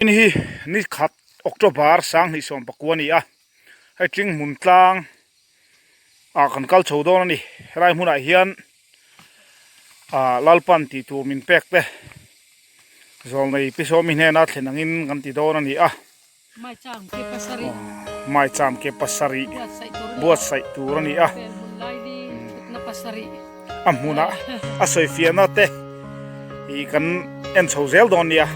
Hei hi ni khat October 2019 a ni a, hei tling hmun tlang ah kan kal chho dawn a ni. Helai hmunah hian ah Lalpan tih tur min pek te zawlnei pi sawmi hnena thlen angin kan ti dawn a ni a. Maicham ke pasarih buatsaih tur a ni a, a hmuna a sawifiahna te ih kan en chho zel dawn nia.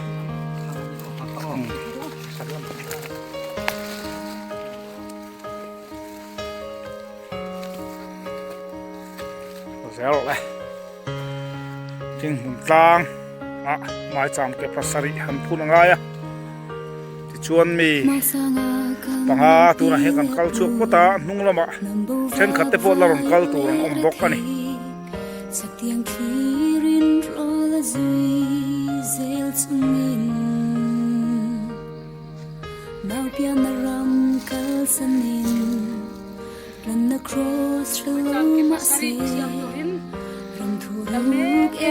Zel rawh le. Thing hmun tlang ah maicham ke pasarih han phun a ngai a tichuan mi panga tunah hian kan kal chhuak phawt a hnung lamah thenkhat te pawh la rawn kal tur an awm bawk a ni. Maicham ke pasarih siam turin kal mek e.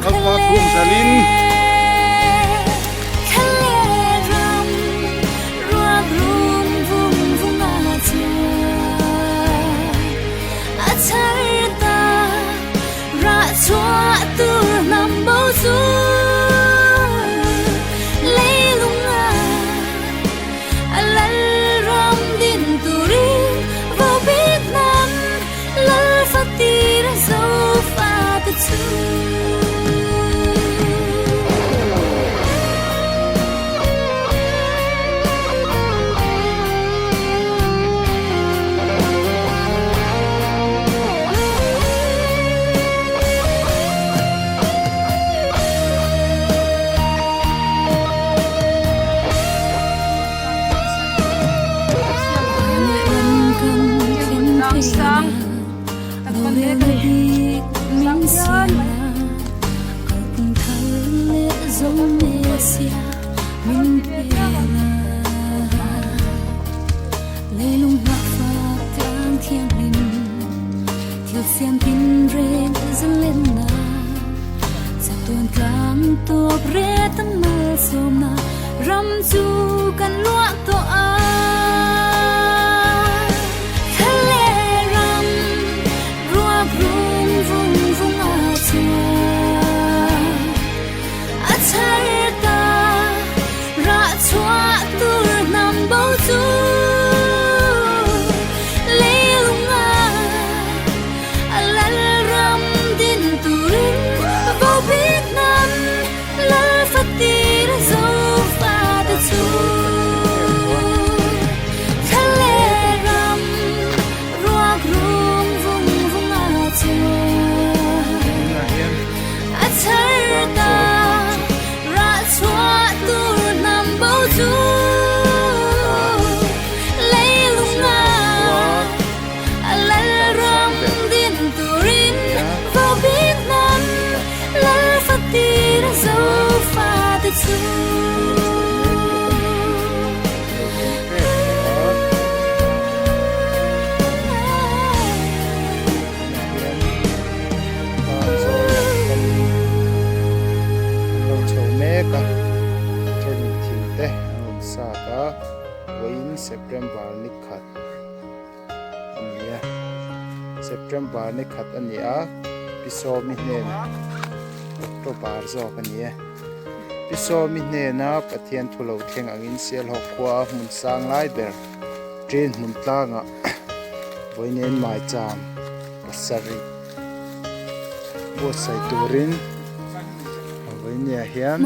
Kalpa thuam zalin. mek a thenin thing te an rawn sat a vawiin September ni khat a ni a September ni khat a ni a Pi Sawmi hnenah October zawk a ni e Pi Sawmi hnena Pathian thu lo thleng angin Sialhawk khua hmun sang lai ber train hmun tlangah vawiin maicham pasarih buatsaih turin vawinia hian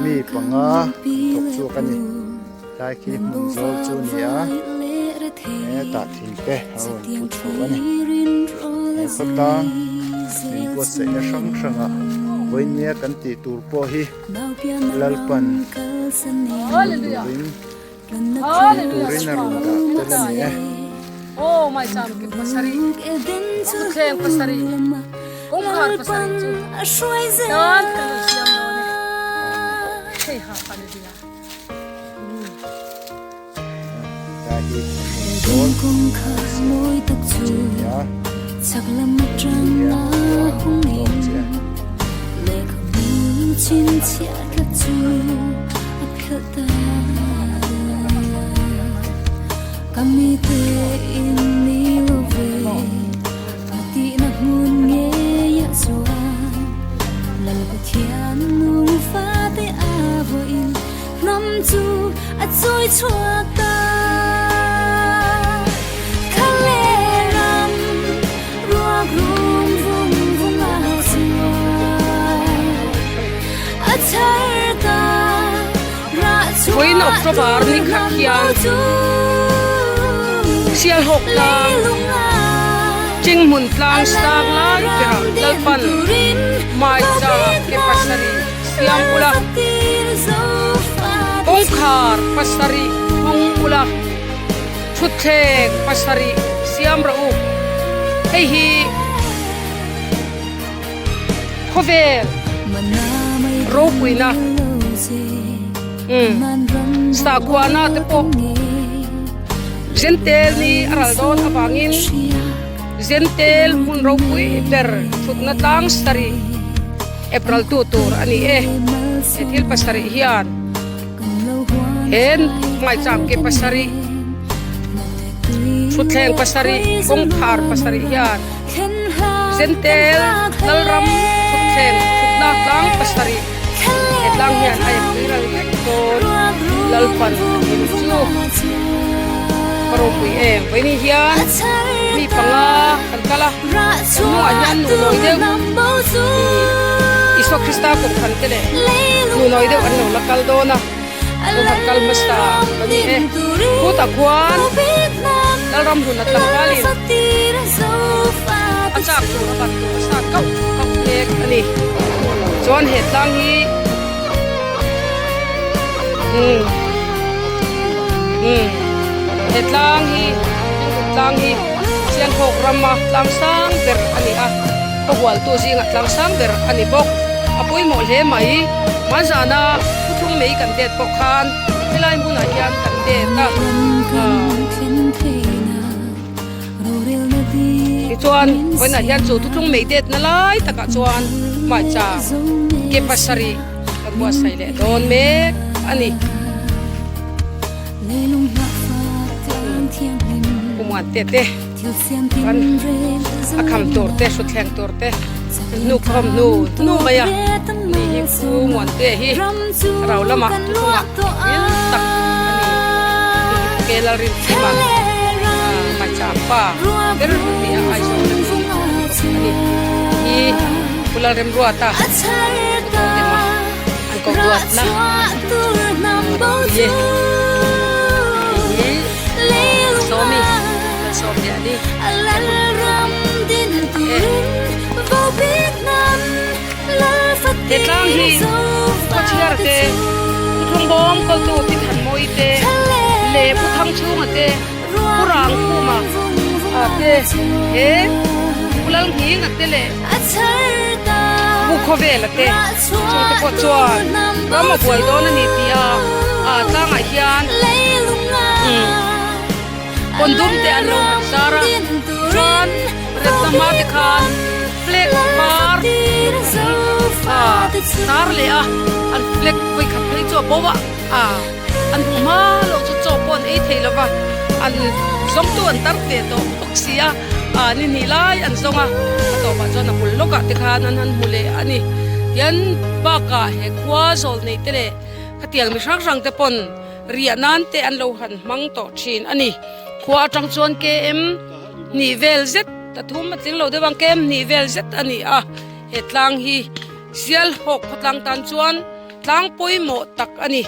mi panga an thawk chhuak a ni tlai khi hmun zawl chu a ni a hetah thing te a rawn pu chho a ni he khawtlang min buatsaihna hrang hrangah vawinia kan tih tur pawh hi Lalpan turin Turin a rawn dah tel a ni e. Tlai hi a hmun zawl chi a ni a, hei a khua a nuam tawk chiah Vawiin October ni khat hian Sialhawk tlang Chinghmun tlang sang lai berah Lalpan Maicha ke pasarih siam ula kawngkhar pasarih hawng ula thutthleng pasarih siam rawh u hei hi khawvel ropuina umm sakhuana te pawh zentel ni a ral dawn avangin zentel hmun ropui ber thutna tlang sarih April tu tur a ni e he thil pasarih hian he ngaichang ke pasarih thutthleng pasarih kawngkhar pasarih hian Zentel Lalram thutthleng thutna tlang pasarih he tlang hian a epui ral vek dawn Lalpan a ti chu ka ropui em vawiin hian mi panga kan kal a. Kan hnungah hian nu nawi deuh ih Isua Krista kohhran te leh nu nawi deuh an lo la kal dawn a, lo han kal hmasa a ni e. Khutah khuan Lalram hun a tlangvalin a chak tur a ban tur a sat kauh kauh mek a ni. Chuan he tlang hi umm umm he tlang hi tlang hi. Sianhawk rama tlang sang ber a ni a, ka hualtu zingah tlang sang ber a ni bawk. A pawimawh hle mai. Hmanzana thuthlung mei kan det pawh khan helai hmunah hian kan det a. Tichuan, vawiinah hian chu thuthlung mei detna lai takah chuan hmaicha ke pasarih kan buatsaih leh dawn mek a ni. Kumuan te te chuan a kham tur te hrutthleng tur te hnu khawm hnu hnu mai a ni hi kumuan te hi thlarau lamah thuthlungah thil tak a ni ke lalrin thim a hmaicham pa ber tih a Aizawl a mi a ni bawk a ni hi Pu Lalremruata thuthlung te mah. An ko duat na ye hi sawmi kan sawm leh a ni he tlang hi khawchhiar te thuthlung bawm kawltu Pi Thanmawi te leh Pu Thangchhunga te Pu Rangkhuma te he Pu Lalnghinga te leh Pu Khawvela te chungte pawh chuan ram a buai dawn a ni tih a ah tlangah hian umm kawndum te an lo han zar a chuan remna hma te khan flag var. tar leh a an flag vawikhat phei chu a bo a ah an hmu hma loh chu chaw pawh an ei thei lo va an zawngtu an tar ve tawh bawk si a ah ni hnih lai an zawng a a tawpah chuan a bul lawkah te khan an han hmu leh a ni tian bakah he khua zawl nei te leh khatiang mi hrang hrang te pawn riah nan te an lo han hmang tawh thin a ni khua atang chuan km hnih vel zet a thum a tling lo deuh ang km hnih vel zet a ni a he tlang hi Sialhawk khawtlang tan chuan tlang pawimawh tak a ni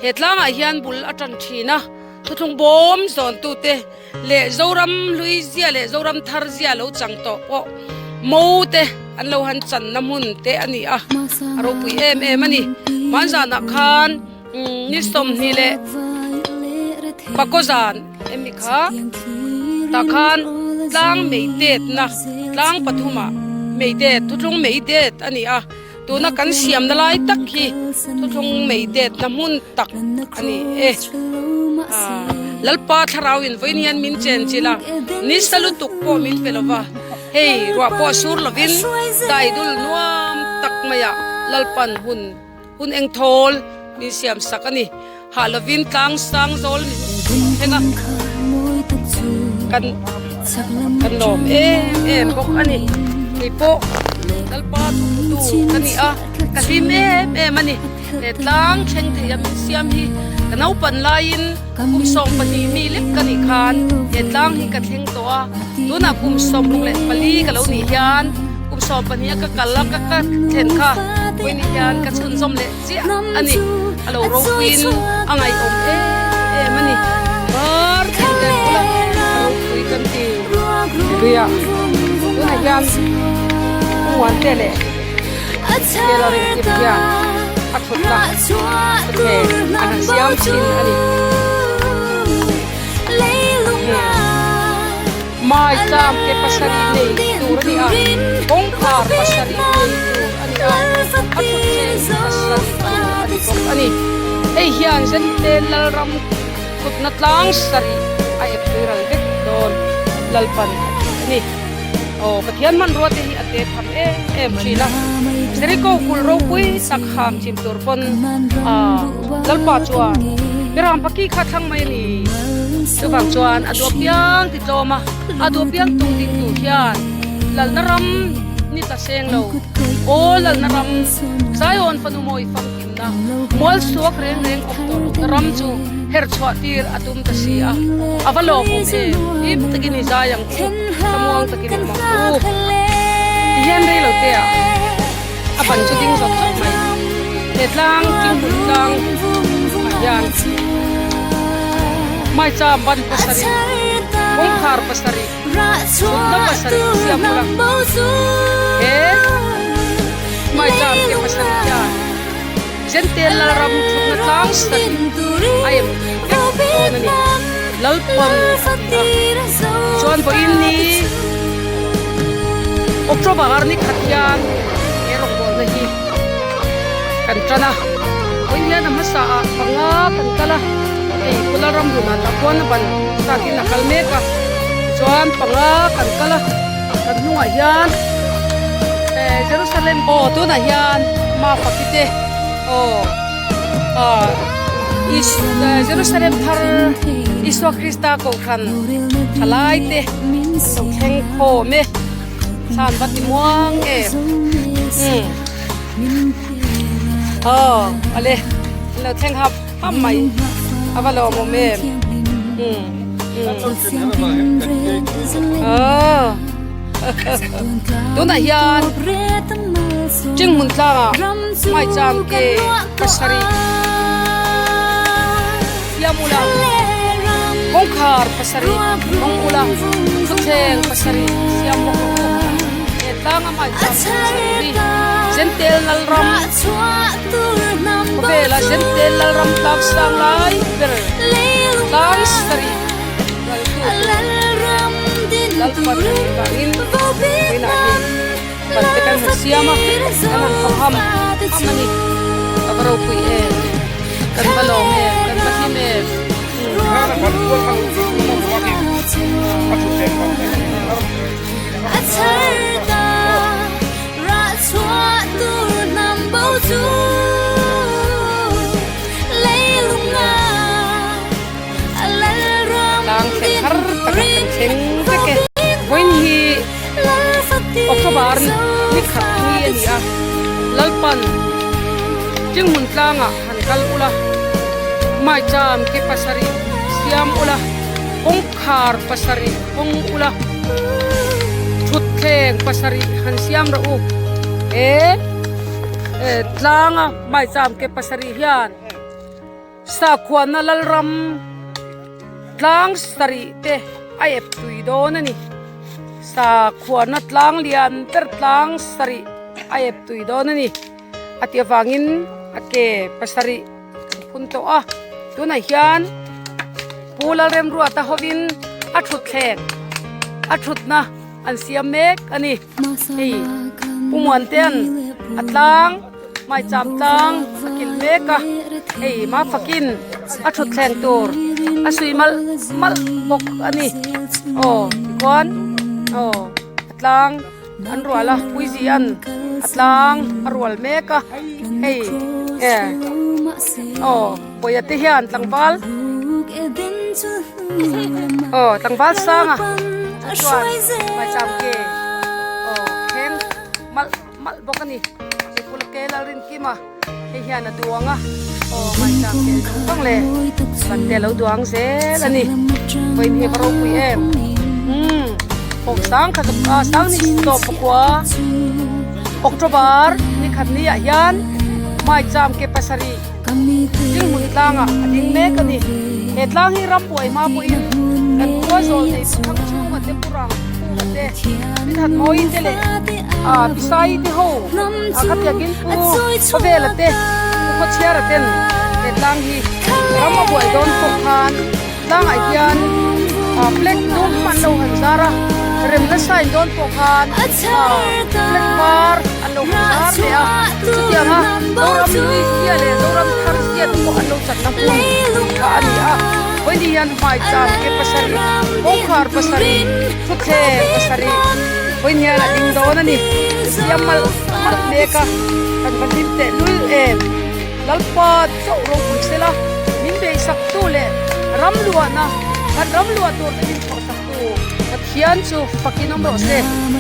he tlangah hian bul a tan thin a thuthlung bawm zawn tute leh Zoram hlui zia leh Zoram thar zia lo chang tawh pawh mo te an lo han channa hmun te a ni a a ropui em em a ni hmanzanah khan ni 20 leh pakaw zan emi kha tah khan tlang mei detna tlang pathumah mei det thuthlung mei det a ni a tuna kan siamna lai tak hi thuthlung mei detna hmun tak a ni e Lalpa thlarau in vawiin hian min chen chilh a nisa lutuk pawh min pe lova hei ruah pawh sur lovin daidul nuam tak maiah Lalpan hun Hun eng thawl min siam sak a ni. Hah lovin tlang sang zawl min thleng a, kan kan lawm em em bawk a ni. Kei pawh Lalpa thawktu ka ni a, ka hlim em em a ni. He tlang thleng thei a min siam hi ka naupan laiin kum 12 mi lek ka nih khan he tlang hi ka thleng tawh a. Tunah kum 64 ka lo nih hian kum 12 a ka kal a ka ka thlen kha vawiin hian ka chhunzawm leh chiah a ni. A lo ropuiin a ngaihawm em em a ni. Bar thei te bula a ropui kan ti ria. Tunah hian Pu leh Kela Rinkim hian a thutna thutthleng an han siam thin a ni. Mai tlam ke pasarih nei tur a ni a, kawngkhar pasarih nei tur a ni a, a thutthleng pasarih tur a ni bawk a ni. Hei hian Zente Lalram thutna tlang sarih a ep tui ral vek dawn Lalpan a ti a ni. Aw Pathian hmanrua te hi a te tham em em thin a, Jericho kulh ropui tak ham chim tur pawn a Lalpa chuan Miram paki kha thlang mai a ni. Chuvang chuan a duh apiang ti tlawm a, a duh apiang tung ding tur hian Lalna ram ni ta seng lo. Aw Lalna ram, Zion fanu mawi famkimna, mual suak reng reng awm tawh lohna ram chu her chhuah tir a tum ta si a. A va lawmawm em? Him takin i zai ang u, thlamuang takin awm ang u. Tihian rei lo te ah a ban chu ding zawk zawk mai. He tlang, Tinghmun tlang ah hian Maicham ban pasarih, kawngkhar pasarih, thutna pasarih siam bawk a. He Maicham ke pasarih hian Zentel Lalram thutna tlang sarih a em tui vek dawn a ni. Lalpan a ti a. Chuan vawiin ni October ni khat hian he rawngbawlna hi kan tan a. Vawiin hian a hmasa ah panga kan kal a, hei Pu Lalramhluna tah khuan a ban takin a kal mek a. Chuan panga kan kal a, kan hnungah hian Jerusalem aw tunah hian Mafaki te aw. Jerusalem thar Isua Krista kohhran thalai te an lo thleng khawm e chhan va ti muang em aw ale an lo thleng hap hap mai a va lawmawm em aw tunah hian Tinghmun tlangah Maicham ke pasarih siam ula kawngkhar pasarih hawng ula thutthleng pasarih siam bawk rawh u he tlanga Maicham ke pasarih hi Zentel Lalram khawvela Zentel Lalram tlang sang lai ber tlang sarih raltu tur Lalpan a nih vangin vawiinah hei Ban te kan han siam a, kan han thaw ham ham a ni. Ka va ropui em, kan va lawm em, kan va hlim em. Tlang thleng har takah kan thleng vek e. Vawiin hi October ni khat ni a ni a, Lalpan Tinghmun tlangah han kal ula, Maicham ke pasarih siam ula, kawngkhar pasarih hawng ula, thutthleng pasarih han siam rawh u. He tlanga Maicham ke pasarih hian Sakhuana Lalram tlang sarih te a ep tui dawn a ni. Sakhuana tlang lian ber tlang sarih a ep tui dawn a ni. A tih avangin a ke pasarih kan phun tawh a. Tunah hian Pu Lalremruata hovin a thutthleng a thutna an siam mek a ni. Hei Pu Muantean a tlang Maicham tlang a kilh mek a, hei ma fakin a thutthleng tur a suih malh malh bawk a ni. Aw tichuan aw a tlang an rual a Puizian a tlang a rual mek a, hei e aw Pawia te hian tlangval aw tlangval sanga chuan Maicham ke aw thleng malh. Malh bawk a ni. Mipul ke Lalrinkima hei hian a duang a, aw ngaihchang ke zawng zawng leh ban te a lo duang zel a ni. Vawiin hi a va ropui em. Umm pawh sang khat a sang ni tawp pakua October ni khat ni ah hian Maicham ke pasarih Dinghmun tlangah a ding mek a ni. He tlang hi ram buai hma pawhin kan khua zawl nei pathang chhunga te purang chhunga te mithat mawi te leh ah pisai te ho ah khatiangin pu khawvela te pu khawchhiara ten he tlang hi ram a buai dawn pawh khan tlangah hian ah flag dum an lo han zar a remna sign dawn pawh khan ah flag var an lo han zar leh a chutianga Zoram hlui zia leh Zoram thar zia te pawh an lo chatna hmun kha a ni a vawiin hian hmaicham ke pasarih kawngkhar pasarih thutthleng pasarih vawiin hian a ding dawn a ni siam malh malh mek a kan va hlim teh lul em Lalpa chauh ropui sela min beisak tu leh ram luahna kan ram luah tur te min thawhsak tu Pathian chu fakin awm rawh se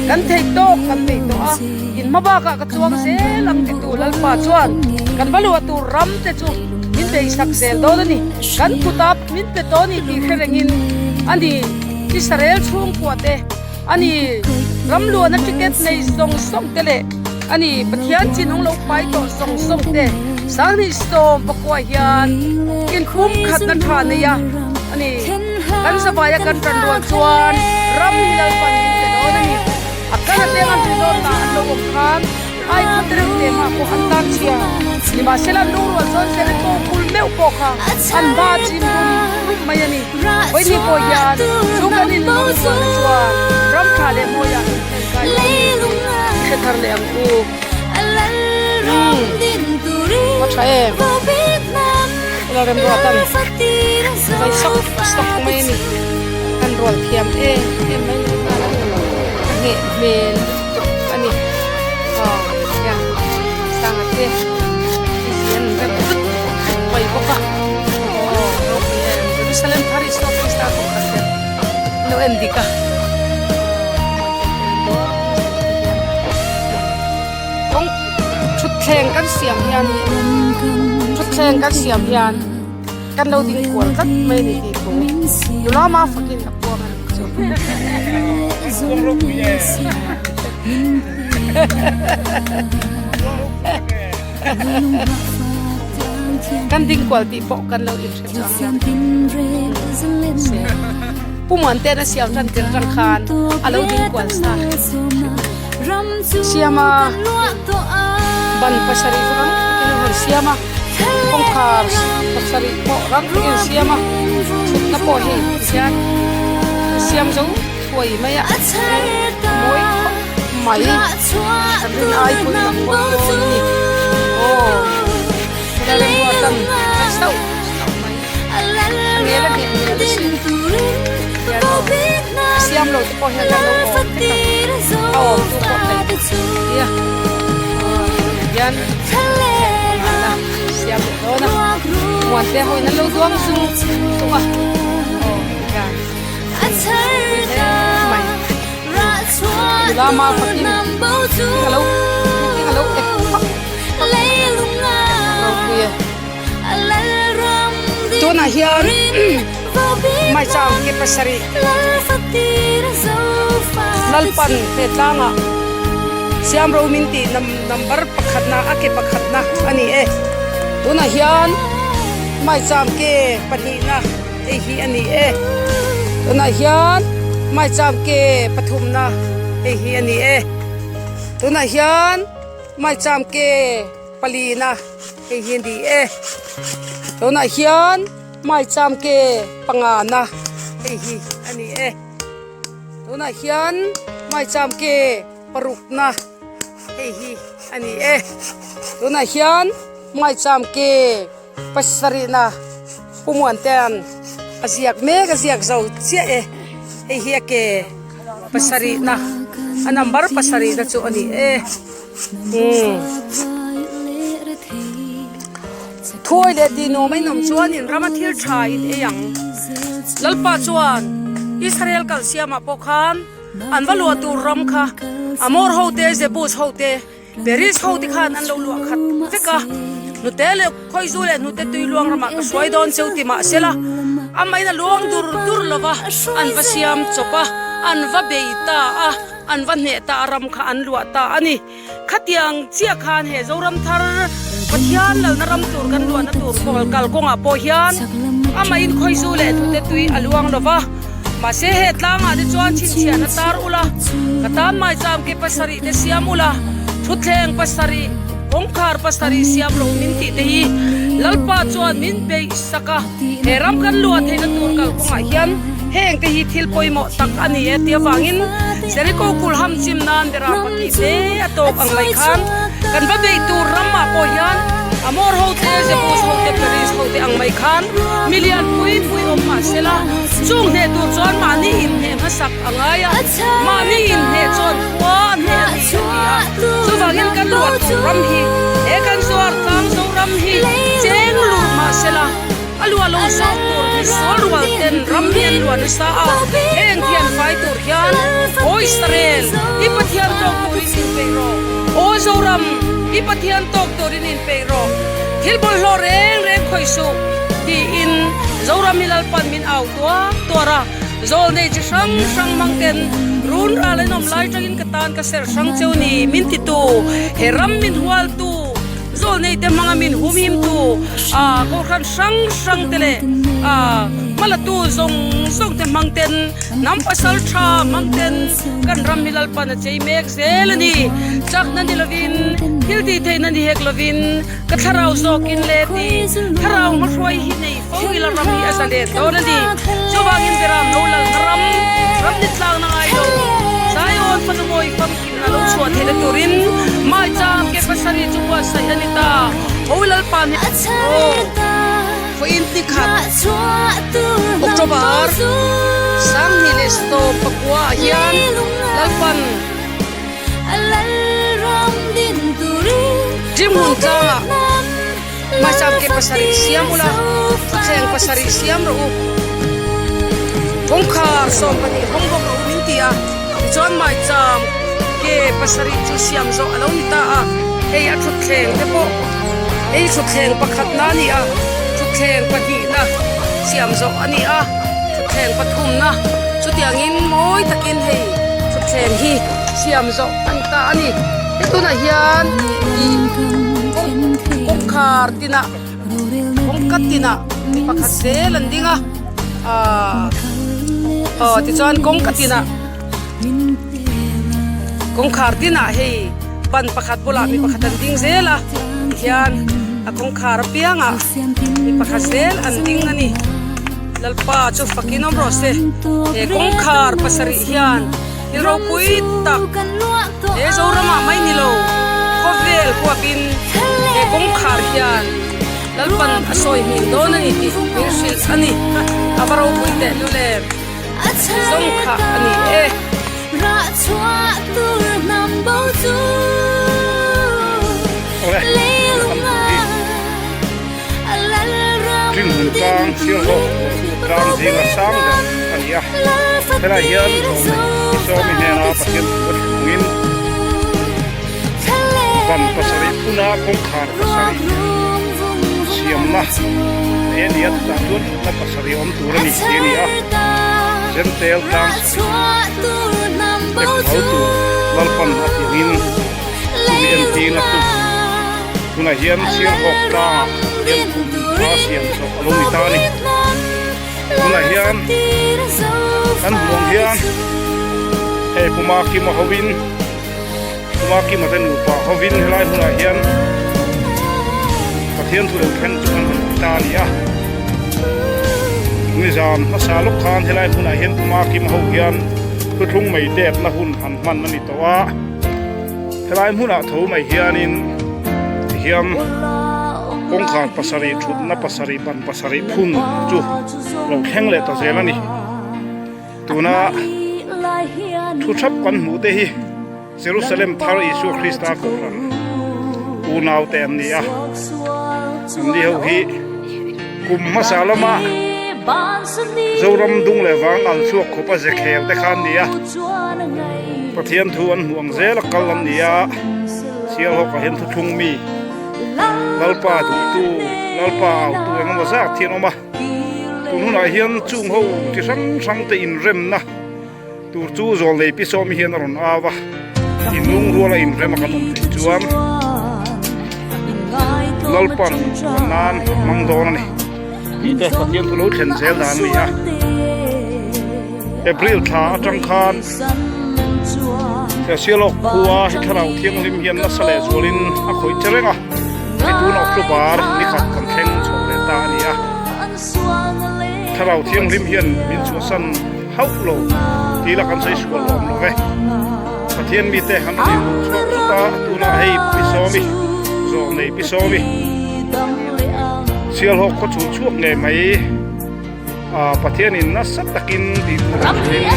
kan theih tawk kan nei tawh a in hma bakah ka chuang zel ang titu Lalpa chuan kan va luah tur ram te chu min beisak zel dawn a ni kan kut a min pe tawh a ni tih hre rengin a ni Israel chhungkua te a ni ram luahna ticket nei zawng zawng te leh a ni Pathian chin awng lo pai tawh zawng zawng te 2019 hian inpum khatna tha nei a a ni kan zavaia kan tan rual chuan ram hi Lalpan min pe dawn a ni a kal ateng an resort ah an lo awm khan ai khat reuh te mah pawh an tan chhia nimahsela an lungrual chuan Jericho bul meuh pawh kha an hma chin rum rum mai a ni vawini pawh hian chu kan in lungrualna chuan ram tha leh mawiah min thlen kai dawn a ni i hre thar leh ang u umm a tha em ila remruatan vai sawk sawk mai a ni an rual thiam em em mai leh nghal a a ngheh hmel lutuk a ni aw hian sanga te hian rem vut mai bawk a aw ropui em Jerusalem thar Isua Krista kohhran te an lo en dik a kawng thutthleng kan siam hian thutthleng kan siam hian kan lo ding kual tlat mai a ni tih thu nula ma fakin a puang a nih chu. Kan ding kual tih pawh kan lo inhre chuang lo. Pu Muante'n a siam tan tir tang khan a lo ding kual sa. Siam a ban pasarih chu rang takin a han siam a, kawngkhar pasarih pawh rang takin a siam a, thutna pawh hei tihian a siam zo thuai mai a, a mawi khawp mai, kan rin ai pawhin a mawi dawn a ni, aw helai remruatan a sauh sauh mai, a ngel a ngheh hmel a sin hian aw a siam lo te pawh hian kan lo awm vek a, a awm tu pawh theih nia aw. Hian pangana siam leh dawn a muante ho in an lo duang sung sung a aw hian pui hle mai nula mar fakin thing alo thing alo ek phak phak ropui e tunah hian maichang ke pasarih Lalpan he tlangah siam ro min tih number pakhatna a ke pakhatna a ni e. Tunah hian maicham ke pahnihna hei hi a ni e. Tunah hian maicham ke pathumna hei hi a ni e. Tunah hian maicham ke palina hei hi a ni e. Tunah hian maicham ke pangana hei hi a ni e. Tunah hian maicham ke parukna hei hi a ni e. Tunah hian maicham ke pasarihna Pu Muantea'n a ziak mek a ziak zo chiah e. Hei hi a ke pasarihna a number pasarihna chu a ni e. Umm. Thuawi leh tihnuam a inawm chuan in rama thil tha in ei ang. Lalpa chuan Israel kal siamah pawh khan an va luah tur ram kha Amor hote, Jebus hote, Peris hote khan an lo luah khat vek a. Hnute leh khawizu leh hnute tui luang ramah ka hruai dawn cheu ti mah sela amahin a luang dur dur lo va, an va siam chawp a, an va bei ta a, an va hneh ta a ram kha an luah ta a ni. Khatiang chiah khan he Zoram thar Pathian lalna ram tur kan luahna tur kawl kal kawngah pawh hian amahin khawizu leh hnute tui a luang lo va. Mahse he tlangah te chuan chhinchhiahna tar ula, ka tan maicham ke pasarih te siam ula, thutthleng pasarih, kawngkhar pasarih siam rawh min tih te hi Lalpa chuan min beih sak a. He ram kan luah theihna tur kal kawngah hian heng te hi thil pawimawh tak a ni e tih avangin Jericho kulh ham chim nan bera pahnih te a tawk ang mai khan kan va beih tur ramah pawh hian Amor ho te, Jebus ho te, Peris ho te ang mai khan milian pui pui awm mah sela chung hneh tur chuan mahni inhneh hmasak a ngai a, mahni inhneh chuan khua a hneh a ni a ti a. Chuvangin kan luah tur ram hi he kan zuar tlang Zoram hi cheng lut mah sela a luah lo zawk tur misual rual ten ram hi an luah nasa a, heng thian fai tur hian Aw Israel, i Pathian tawk turin inpeih rawh, Aw Zoram, i Pathian tawk turin inpeih rawh, thil bawlhhlawh reng reng khawih suh tiin Zoram hi Lalpan min au tuar tuar a. Zawlnei chi hrang hrang hmang ten run ral an awm lai tangin ka tan ka ser hrang cheu ni min titu he ram min hualtu zawlnei te hmanga min humhimtu ah kohhran hrang hrang te leh ah hmalatu zawng zawng te hmang ten hnam pasal tha hmang ten kan ram hi Lalpan a chei mek zel a ni chakna ni lovin thil tih theihna ni hek lovin ka thlarau zawkin le ti thlarau hmahruai hi nei Fo ila ram hi a za let dawn a ni. Chuvangin Beram no lalna ram, ram ni tlakna ngai lo, Zion fanu mawi famkimna lo chhuah theihna turin Maicham ke pasarih chu buatsaih a ni ta. Ho Lalpa hmel aw vawiin ni khat October 20 leh 19 ah hian Lalpan Ṭinghmun tlangah Hmaisam ke pasarih siam ula, thutthleng pasarih siam rawh u. Kawngkhar 12 hawng bawk rawh u min ti a, tichuan maicham ke pasarih chu siam zawh a lo ni ta a. Hei a thutthleng te pawh hei thutthleng pakhatna a ni a, thutthleng pahnihna siam zawh a ni a, thutthleng pathumna chutiangin mawi takin hei thutthleng hi siam zawh a ni ta a ni. Hetunah hian ih kawngkhar tinah kawngka tinah mi pakhat zel an ding a ahh aw tichuan kawngka tinah kawngkhar tinah hei ban pakhat bulah mi pakhat an ding zel a tihian a kawngkhar apiangah mi pakhat zel an ding a ni Lalpa chu fakin awm rawh se he kawngkhar pasarih hian. Ni ropui tak he Zoramah mai ni lo khawvel huapin he kawngkhar hian Lalpan a sawi hming dawn a ni tih min hrilh a ni. A va ropui teh lul em? Zawng kha a ni e. e tuna kan hmuh hi Tringhmun tlang Sialhawk Hualtu tlang zinga sang ber a ni a helai hian Zawmei Isawmi hnena Pathian thu a thlungin ban pasarih phuna kawngkhar pasarih siamna a ni a chutah chuan thutna pasarih awm tur a ni tih a ni a Zentel tlang sarih ek phal tur Lalpan a tih angin chumi entirna chu tunah hian Sialhawk tlangah hian khum tha siam chawp a lo ni ta a ni tunah hian kan hmuh ang hian hei Puma Kima hovin Puma Kima te nupa hovin helai hmunah hian Pathian thu lo thleng chu an han ti ta a ni a nizan hmasa lawk khan helai hmunah hian Puma Kima ho hian thuthlung mai detna hun han hman a ni tawh a helai hmunah tho mai hianin tihian kawngkhar pasarih thutna pasarih ban pasarih phun chu lo thleng leh ta zel a ni tuna thu thap kan hmuh te hi Jerusalem thar Isua Krista kohhran unau te an ni a an ni ho hi kum hmasa lama Zoram dung leh vang al chhuak khawp a ze khel te kha an ni a Pathian thu an hmuh ang zel a kal an ni a Sialhawkah hian thuthlung mi Lalpa duhtu Lalpa autu engemaw zat hi an awm a tun hunah hian chung ho chi hrang hrang te inremna tur chu zawl nei pi sawm hian a rawn au a inlung ruala inrem a kan awm theih chuan Lalpan a nan a hmang dawn a ni tih te Pathian thu lo thlen zel dan a ni a April thla atang khan Sialawk khua hi thlarau thianghlim hian nasa leh zualin a khawih che reng a hei tuna October ni khat kan thleng chho leh ta a ni a thlarau thianghlim hian min chhuahsan hauh lo tih la kan sawi sual awm lo ve Pathian mite an rawn inhmuh chhuak zut a tunah hei Pi Sawmi zawh nei Pi Sawmi Sialhawk khaw chhul chhuak ngei mai ah Pathianin nasa takin tih tur a hrilhin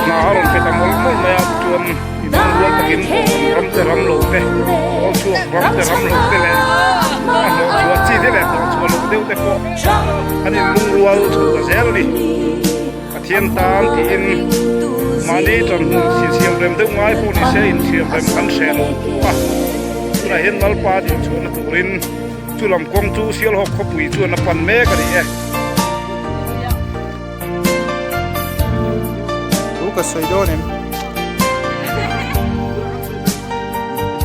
hna a rawn pe ta mawlh mawlh mai a tichuan inang rual takin kohhran ram te ram lo te pawl chhuak ram te ram lo te leh a hnawh chhuah chi te leh hnawh chhuah loh deuh te pawh an inlungrual chho ta zel a ni. Pathian tan tiin mahni ṭanhmun insiam rem deuh ngai pawh ni se insiam rem kan hreh lo pawh a. Tunah hian Lalpa dinchhuahna turin chu lam kawng chu Sialhawk khawpui chuan a pan mek a ni e. Thu ka sawi dawn em?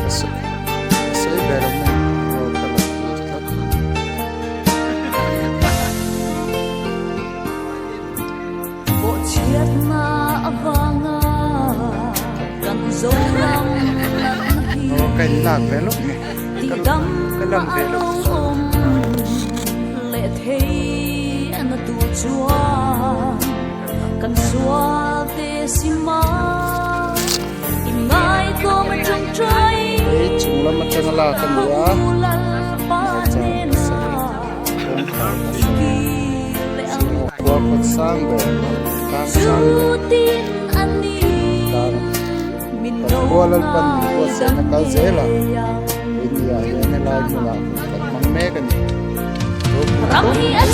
Ka sawi ber awm e. Aw ka la thlir tlat. Aw ka in lak ve lawk nge ka lang ve lawk Hei chung lam atanga lak a ni a hmaichhan pasarih kawngkhar pasarih Khua kawt sang ber tlang sang ber tlang kan khua Lalpan min buatsaihna kal zel a India hian helai hmunah hun kan hmang mek a ni. Ropui khawp mai.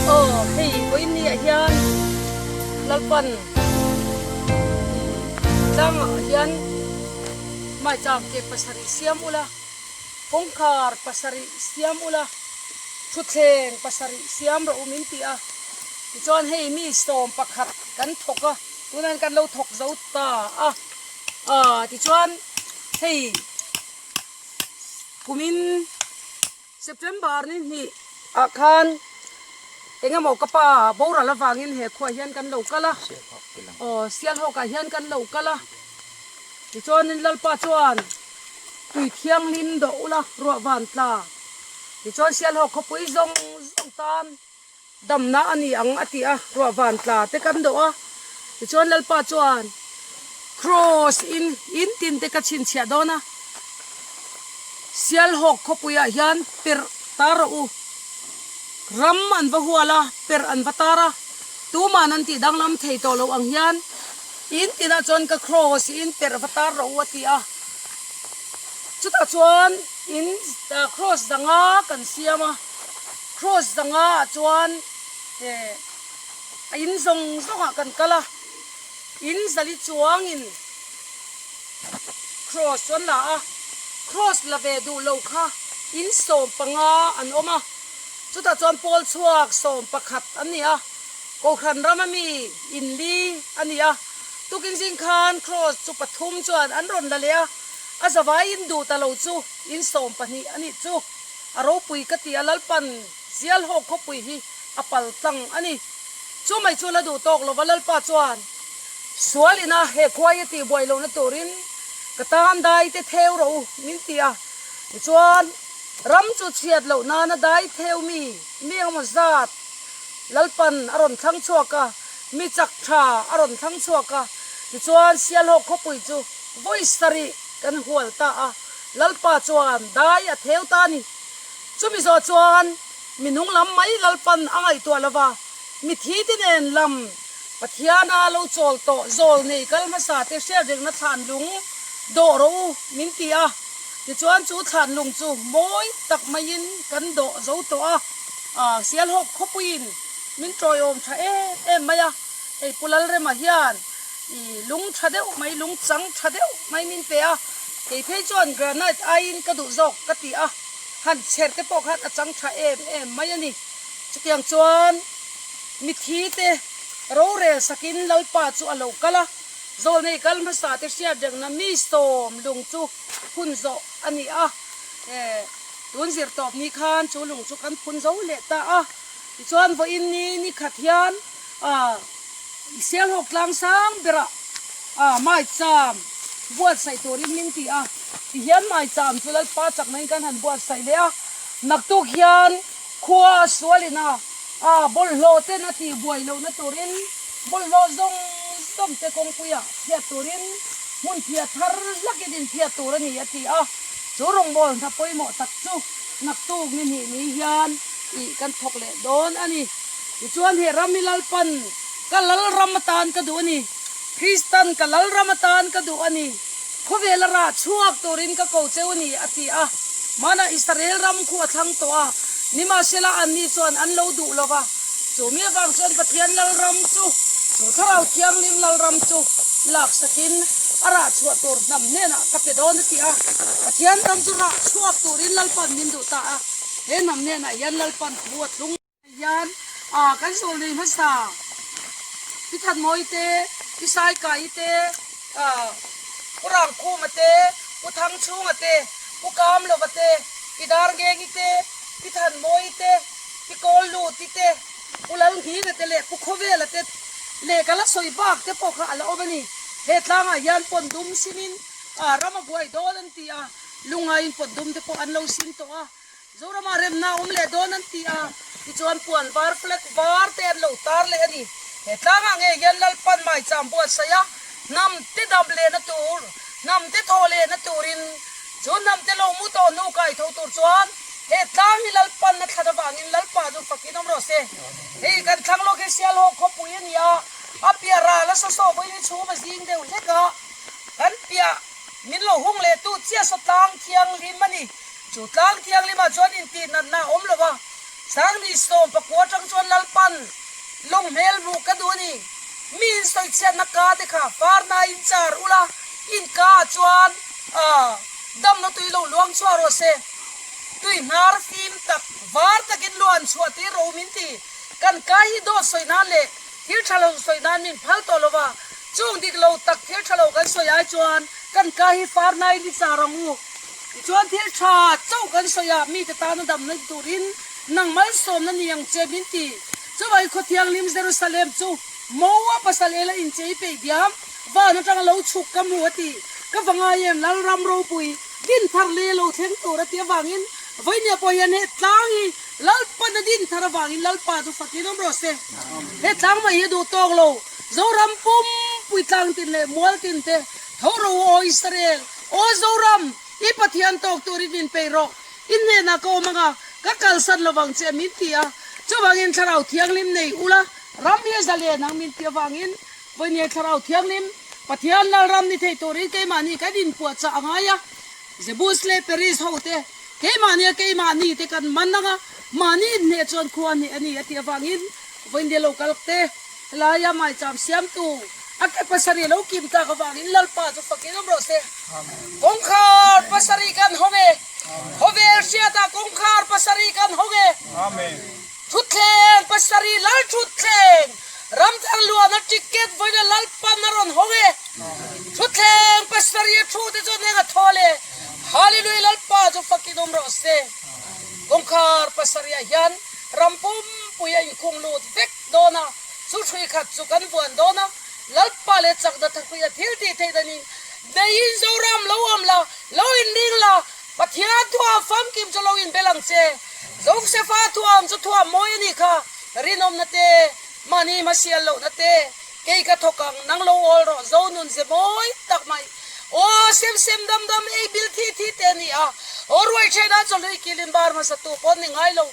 Aw hei vawiin ah hian Lalpan tlangah hian maicham ke pasarih siam ula kawngkhar pasarih siam ula thutthleng pasarih siam rawh u min ti a tichuan hei mi 11 kan thawk a. Tunah hian kan lo thawk zo ta a, aaa tichuan hei kumin September ni hnih ah khan eng emaw ka pa boral avangin he khuaah hian kan lo kal a, aw Sialhawkah hian kan lo kal a, tichuanin Lalpa chuan tui thianghlim dawh ula ruah van tla, tichuan Sialhawk khawpui zawng zawng tan. Damna a ni ang a ti a, ruah van tla te kan dawh a. Tichuan Lalpa chuan Kraws in in tin te ka chhinchhiah dawn a, Sialhawk khawpuiah hian perh tar rawh u. Ram an va hual a, perh an va tar a, tuman an tih danglam thei tawh lo ang hian in tinah chuan ka Kraws in perh va tar rawh u a ti a. Chutah chuan in Kraws danga kan siam a. Cross danga ah chuan eh a in zawng zawng ah kan kal a, in zali chuangin cross chu an la a, cross la ve duh lo kha in 15 an awm a, chutah chuan pawl chhuak 11 an ni a, Kohhran rama mi in li a ni a, tukin zing khan cross chu pathum chuan an rawn la leh a, a zavai in duh ta lo chu in 12 a nih chu. A ropui ka ti a, Lalpan Sialhawk khawpui hi a pal tlang a ni. Chu mai chu la duh tawk lova Lalpa chuan sual ina he khuai a tih buai lohna turin ka tan dai te theu rawh u min ti a. Tichuan ram chu chhiat loh nana dai theu mi mi engemaw zat Lalpan a rawn thlang chhuak a, mi chak tha a rawn thlang chhuak a. Tichuan Sialhawk khawpui chu vawi sarih kan hual ta a. Lalpa chuan dai a theu ta a ni. Chumi zawh chuan mi nung lam mai Lalpan a ngaihtuah lo va, mithi te nen lam Pathiana lo chawl tawh zawl nei kal hmasa te hriatrengna thlan lung dawh rawh u min ti a. Tichuan chu thlan lung chu mawi tak maiin kan dawh zo tawh a, Sialhawk khawpuiin min tawiawm tha em em mai a, hei Pu Lalrema hian i lung tha deuh mai, lung chang tha deuh mai min pe a. Kei phei chuan granite aiin ka duh zawk ka ti a, han chher te pawh khan a chang tha em em mai a ni. Chutiang chuan mithi te rorel sakin Lalpa chu a lo kal a, zawlnei kal hmasa te hriat rengna mi sawm lung chu phun zawh a ni a, tun zir tawp ni khan chu lung chu kan phun zo leh ta a. Tichuan vawiin ni ni khat hian i Sialhawk tlang sang berah maicham buatsaih turin min ti a, tihian maicham chu Lalpa chaknain kan han buatsaih leh a, naktuk hian khua a sualin a bawlhhlawh ten a tih buai lohna turin bawlhhlawh zawng zawng te kawngpuiah phiat turin hmun phiah thar hlakin inphiat tur a ni a ti a, chu rawngbâwl hna pawimawh tak chu naktuk ni hnih ni hian ih kan thawk leh dawn a ni. Tichuan he ram hi Lalpan ka Lalram atan ka duh a ni, Kristan ka Lalram atan ka duh a ni, khawvela rah chhuak turin ka ko cheu a ni, a ti a. Hmanah Israel ram khu a thlang tawh a, nimahsela anni chuan an lo duh lo va. Chu mi avang chuan Pathian Lalram chu, chu Thlarau Thianghlim Lalram chu laksakin a rah chhuah tur hnam hnenah ka pe dawn a ti a. Pathian ram chu rah chhuak turin Lalpan min duh ta a, he hnam hnenah hian Lalpan thu a thlung. Hian ah kan sawl nei hmasa Pi Thanmawi te, Pi Saikai te, ah Pu Rangkhuma te, Pu Thangchhunga te, Pu Kamlova te, Pi Darngengi te, Pi Thanmawi te, Pi Kawlluti te, Pu Lalnghinga te leh Pu Khawvela te leh ka la sawi bak te pawh kha a la awm a ni. He tlangah hian pawn dum sinin ah ram a buai dawn an ti a, lungaiin pawn dum te pawh an lo sin tawh a. Zoramah remna a awm leh dawn an ti a, tichuan puan var, flag var te an lo tar leh a ni. He tlangah ngei hian Lalpan maicham buatsaih a, hnam te dam lehna tur, hnam te thawh lehna turin, chu hnam te lo mu tawh hnu kai tho tur chuan he tlang hi Lalpan a thlan avangin Lalpa chu fakin awm rawh se. Hei kan thlang lawk hi Sialhawk khawpui a ni a, a piah ral a sawsawh vawiin hi chhum a zing deuh hlek a, kan piah min lo hung leh tu chiah saw tlang thianghlim a ni. Chu tlang thianghlimah chuan intihnatna a awm lo va, Sangni 19 atang chuan Lalpan lawng hmel hmuh ka duh a ni. Mi insawichhiatna ka te kha farna in char ula, in ka ah chuan damna tui lo luang chhuah rawh se. Tui hnar fim tak, var takin luan chhuah tir rawh u min ti. Kan ka hi dawt sawi nan leh thil tha lo sawi nan min phal tawh lo va, chung dik lo tak thil tha lo kan sawi ai chuan kan ka hi farna in i char ang u. Tichuan thil tha chauh kan sawi a, mite tana damna turin nang malsawmna ni ang che min ti. Chuvangin khaw thianghlim Jerusalem chu Moa pasal ela inchei peih diam, van atanga lo chhuk ka hmu a ti. Ka va ngai em Lalram ropui din thar leh lo thleng tur a ti avangin vawinia pawh hian he tlang hi. Lalpan a din thar avangin Lalpa chu fakin awm rawh se. He tlang mai hi a duh tawk lo. Zoram pum pui tlang tin leh mual tin te tho ro u aw Israel, aw Zoram, i Pathian tawk turin min peih rawh. I hnenah ka awm anga ka kalsan lovang che min ti a. Chuvangin Thlarau Thianghlim nei ula ram hi a zalen ang min ti avangin Vawinia Thlarau Thianghlim Pathian Lalram ni thei turin keimahni kan inpuahchah a ngai a. Jebus leh Peris ho te keimahnia keimahni te kan man anga mahni inhneh chuan khua hneh a ni a tih avangin vawinia lo kal te helaia maicham siamtu a ke pasarih lo kim tak avangin Lalpa chu fakin awm rawh se. Kawngkhar pasarih kan hawng e. Khawvel hriatah kawngkhar pasarih kan hawng e. Thutthleng pasarih Lal thutthleng Ramthar luana ticket vawiina Lalpan a rawn hawng e. Thutthleng pasarih a thu te chuan eng a thawl e. Hallelujah Lalpa chu fakin awm rawh se. Kawngkhar pasarih ah hian ram pumpui a inkhung lut vek dawn a, chu hrui khat chu kan vuan dawn a, Lalpa leh chakna thakhuih a thil tih theih danin neiin Zoram lo awm la, lo inring la, Pathian thuam famkim chu lo inbel ang che. Josefa thuam chu thuam mawi a nih kha, rinawmna te, mahni hmasial lohna te, kei ka thawk ang, nang lo awl rawh, zo nun ze mawi tak mai. Aw, sem sem dam dam, ei bil thi thi te a ni a, aw ruai thena chawhlui kilin bar hmasa tu pawh an ni ngai lo,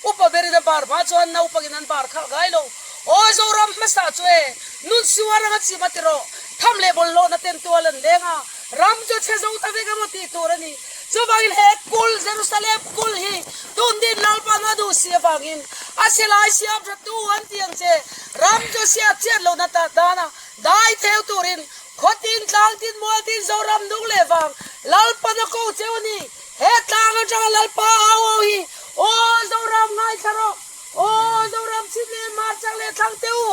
upa berin a bar hma chuan naupangin an bar khalh ngai lo. Aw, Zoram hmasa chu e, nun siuar anga chim a ti rawh, tham leh bawlhhlawhna ten tual an leng a, Ram chu chhe zo ta vek emaw tih tur a ni. Chuvangin he kul, Jerusalem kul hi tun din Lalpan a duh si avangin a silai siam tha tu an ti ang che. Ram chu siat chiat lohna ta dana dai theu turin khaw tin, tlang tin, mual tin, Zoram nung leh vang Lalpan a ko cheu a ni. He tlang atanga Lalpa au au hi, Aw Zoram ngaithla rawh, aw Zoram chhim leh hmar chak leh thlang teh u,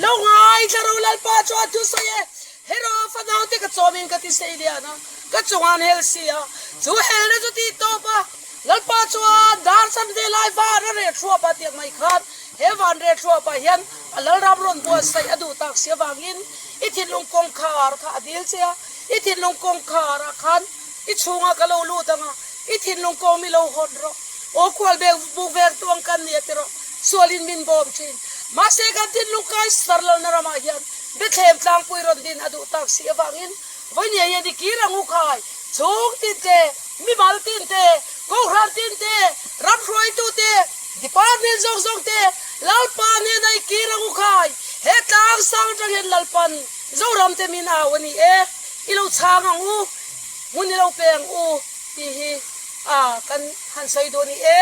lo ngaithla rawh Lalpa chu a thusawi e. Hero fanaute ka chawmin ka ti sei lian a, ka chungah an hel si a, chu helna chu tih tawp a, Lalpa chuan dar chan ve lai van a reh thuap a tiang mai khan he van reh thuapah hian a Lalram rawn buatsaih a duh tak si avangin i thinlung kawngkhar kha a dil che a, i thinlung kawngkharah khan i chhungah ka lo lut ang a, i thinlung kawng mi lo hawn rawh, aw khual bek buk vek tuang kan ni a ti rawh, sualin min bawm thin. Mahse kan thinlung kai sar lalna ramah hian Bethlehem tlangpui rawn din a duh tak si avangin vawinia hian i kir ang u khai, chhung tin te, mimal tin te, kohhran tin te, ram hruaitu te, department zawng zawng te, Lalpa nena i kir ang u khai, he tlang sang atang hian Lalpan Zoram te min au a ni e, i lo chhang ang u, hmun i lo pe ang u tih hi a kan han sawi duh a ni e,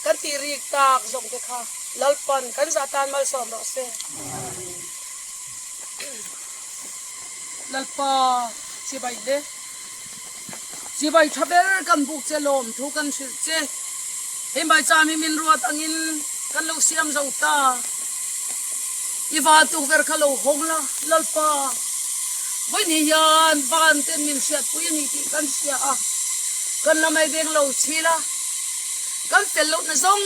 kan tih rik tak zawng te kha Lalpan kan zah tan malsawm rawh se. Lalpa chibai le chibai tha ber kan buk che lawm thu kan hrilh che hei maicham hi min ruat angin kan lo siam zo ta i van tukverh kha lo hawng la Lalpa vawiin hian van ten min hriatpui a ni tih kan hria a kan la mai veng lo chhil a kan fel lohna zawng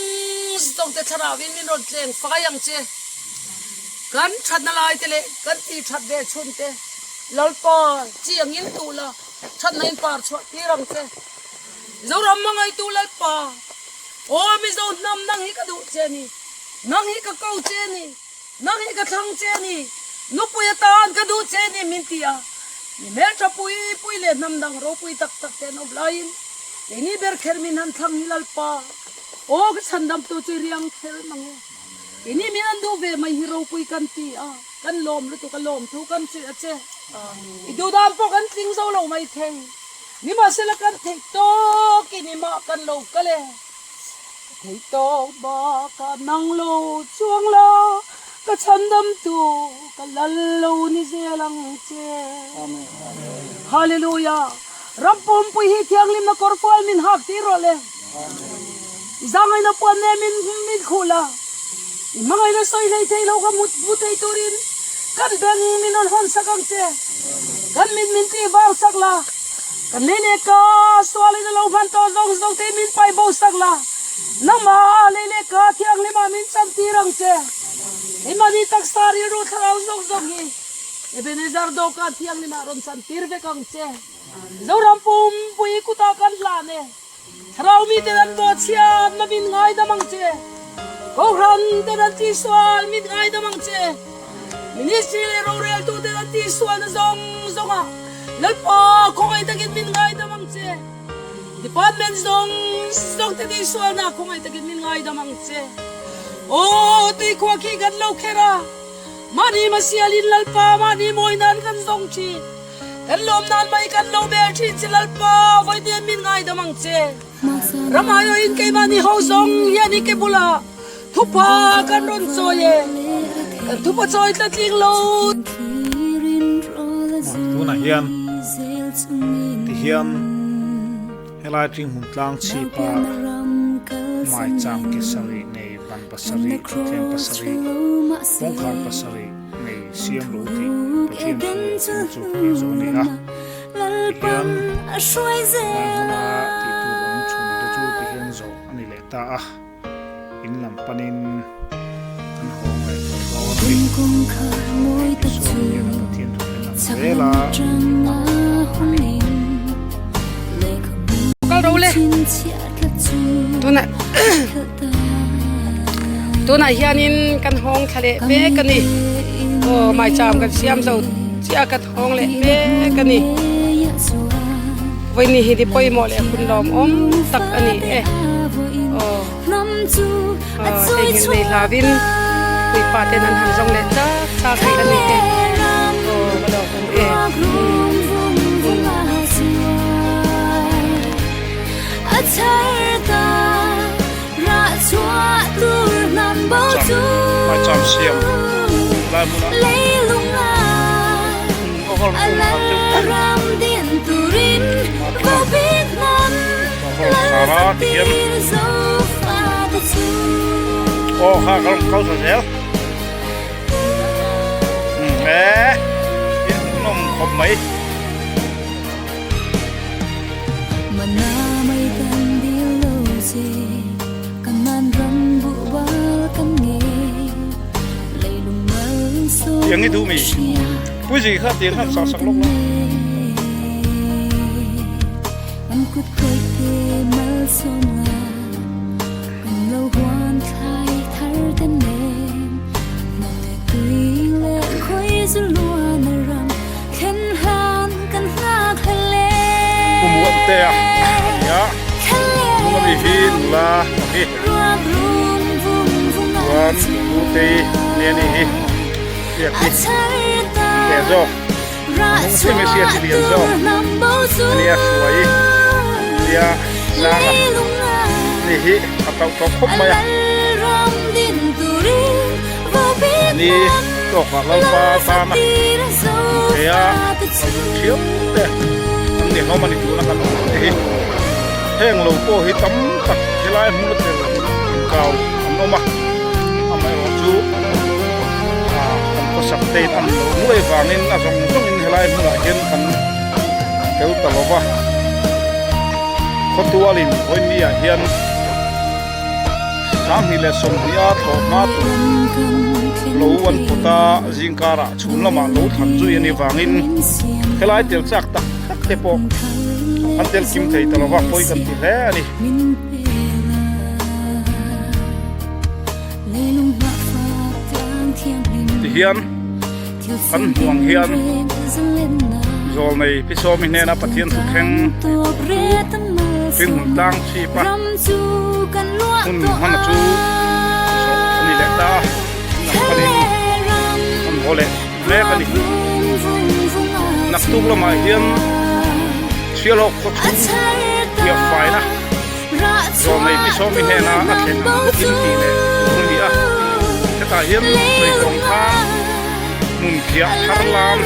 zawng te thlarau in min rawn tleng fai ang che. Kan thatna lai te leh kan tih that ve chhun te Lalpa chi angin tuh la, thatna in par chhuah tir ang che. Zoram hmangaitu Lalpa, aw Mizo hnam nang hi ka duh che ni, nang hi ka ko che ni, nang hi ka thlang che ni, nupui atan ka duh che ni min ti a, mi hmeltha pui pui leh hnam dang ropui tak tak te an awm laiin keini ber kher min han thlang hi Lalpa, aw ka chhandamtu chu i riang kher mang e. Ini min an duh ve mai hi ropui kan ti a, kan lawm lutuk a lawm thu kan chilh a che. I duhdan pawh kan tling zo lo mai thei. Nimahsela kan theih tawk in i mah kan lo kal e. Ka theih tawk bakah nang lo chuang la, ka chhandam tu ka lal lo ni zel ang che. Hallelujah! Ram pumpui hi thianghlimna kawrfual min hak tir rawh le. I zangaina puan nen min min khuh la, i hmangaihna sawi hlei thei lo ka mut mu thei turin kan beng min rawn hawn sak ang che. Kan mit min tih vang sak la, kan lei leh ka sualin a lo hman tawh zawng zawng te min pai bo sak la, nangmah lei leh ka thianghlimah min chan tir ang che. Keimahni taksa rilru thlarau zawng zawng hi Ebenezer dawhkan thianghlimah rawn chan tir vek ang che. Zoram pumpui kutah kan hlan e. Thlarau miten an bawhchhiatna min ngaidam ang che. Kohhran ten an tihsual min ngaidam ang che. Ministry leh roreltuten an tihsualna zawng zawngah Lalpa khawngaih takin min ngaidam ang che. Department zawng zawng te tihsualna khawngaih takin min ngaidam ang che. Aw, tuikhua khi kan lo kher a, mahni hmasialin Lalpa mahni mawi nan kan zawng thin. Kan lawm nan mai kan lo bel thin che Lalpa, vawiin min ngaidam ang che. Ram aiawhin keimahni ho zawng hian i ke bulah thupa kan rawn chawi e, kan thupa chawi tla tling lo. Tunah hian tihian helai Tringhmun tlang chhipa maichang ke sarih nei ban pasarih thutthleng pasarih kawngkhar pasarih nei siam lo tih Pathian thu chu tih zawh a ni a. Tihian lai hmuna tih tur awm chhun te chu tihian zawh a ni leh ta a, in lam panin an haw ngaih tawh dawn a ni. Isua hian a Pathian thu thlen ang zel a a a ni. Kal ro le tunah tunah hianin kan hawng thla leh mek a ni aw maicham kan siam zo chiah kan hawng leh mek a ni vawiin hi ni pawimawh leh hun lawmawm tak a ni e aw hei ngil nei hlavin puipa ten an han zawng leh chak chak rih a ni e aw ka lawmawm e. Maicham siam lai hmunah Sara ti hian aw kha ka rawn kal ta zel e in nawm khawp mai. Tiang i duh mi Puizi kha tiang khan sak sak lawk la. Kum uat te a ni a, hnung ami hi nula ang hi chuan Putei nge ni hi hriat hi teh zawk hnung thleng hi hriat hi lian zawk a nia hruai nia zang a ni hi a tauh tawh khawp mai a ni tawkah Lalpa tana thei a lo duh thiam te an ni hlawm a ni tuna kan awm te hi heng lo pawh hi tam tak helai hmun a tel inkau an awm a amaherawh chu ah kan khawsak te in an lo nuai vangin a zawng zawngin helai hmunah hian kan tel ta lo va khawtualin vawiin hian. 2020 a thlawh hma tur lo an pawt a, zingkarah chhun lamah lo thlan zui a nih vangin helai tel chak tak tak te pawh an tel kim thei ta lova pawi kan ti hle a ni. Tihian kan hmuh ang hian Zawlnei Pi Sawmi hnena Pathian thu thleng tih tur chu Ringhmun tlang chhip a hmun hman a chu zawh a ni leh ta a, in ang panin an haw leh mek a ni. Naktuk lamah hian Sialhawk khaw chhung thiah faina Zawlnei Pi Sawmi hnena a thlen ang bawkin tih leh tur a ni a, hetah hian sawi tawng khan hmun phiah thar lam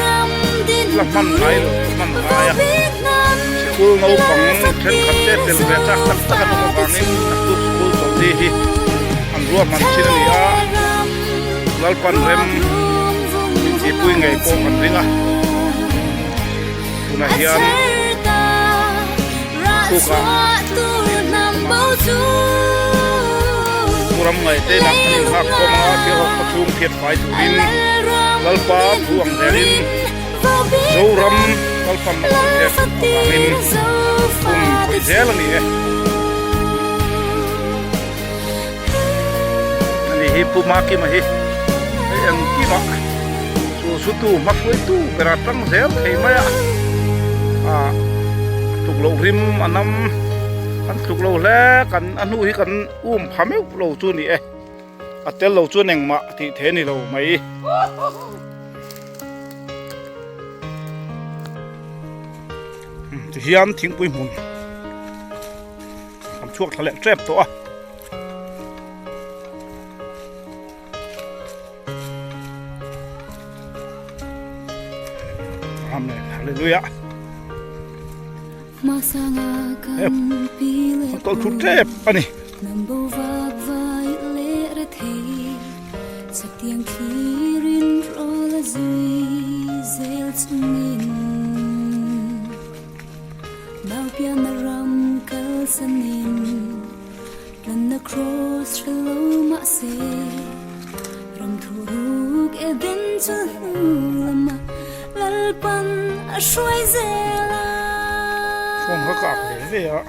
la hman ngai lo hman ngai a, sikul naupang thenkhat te tel ve chak tak tak an awm avangin naktuk sikul chawlhni hi an ruahman thin a ni a, Lalpan rem inthihpui ngei pawh kan ring a, tunah hian naktukah Ram ngaih te inah kan inghak khawm a, thil hawk khawchhung phiat fai turin Lalpa thu ang zelin Zoram Lalpan a sawi tep avangin hun khawih zel a ni e. hi Pu Makima hi hei engkimah chu sutu hmahruaitu ber a tang zel thei mai a ah tluk loh rim a nam kan tluk lo hle kan a hnu hi kan um pha meuh lo chu a ni e a tel lo chuan engmah tih theih a ni lo mai. Tihian thingpui hmun kan chhuak thla leh tep tawh a. Amen. Hallelujah. Kan kal thut tep a ni. Phone kha ka ak ve ve a.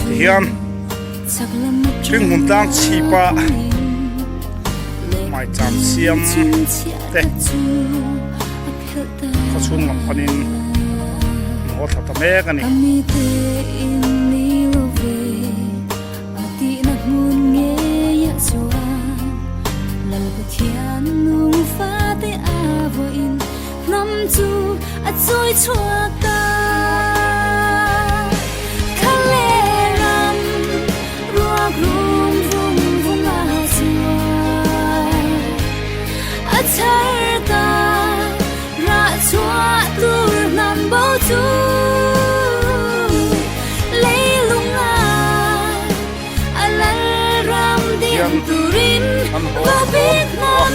Tihian hringhmun tlang chhipa maicham siam te khaw chhung lam panin an haw thla ta mek a ni. Hnam chu a chawi chhuak a, Kha leh ram ruak rum vung vung a chuan a chhar ta, rah chhuah tur hnam bo chu leilung a a lal ram din turin vohbik hnam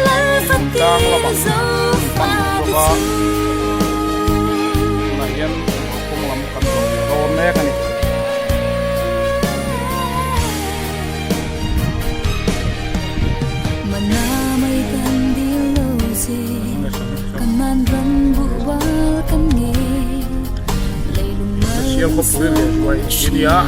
lal fatir zo fate chu. Tunah hian kawng lam kan zawh leh dawn mek a ni. Mana mai kan dil lo che kan man ram buh wal kan nge leilung mal Siam khawpui leh hruai hi nia.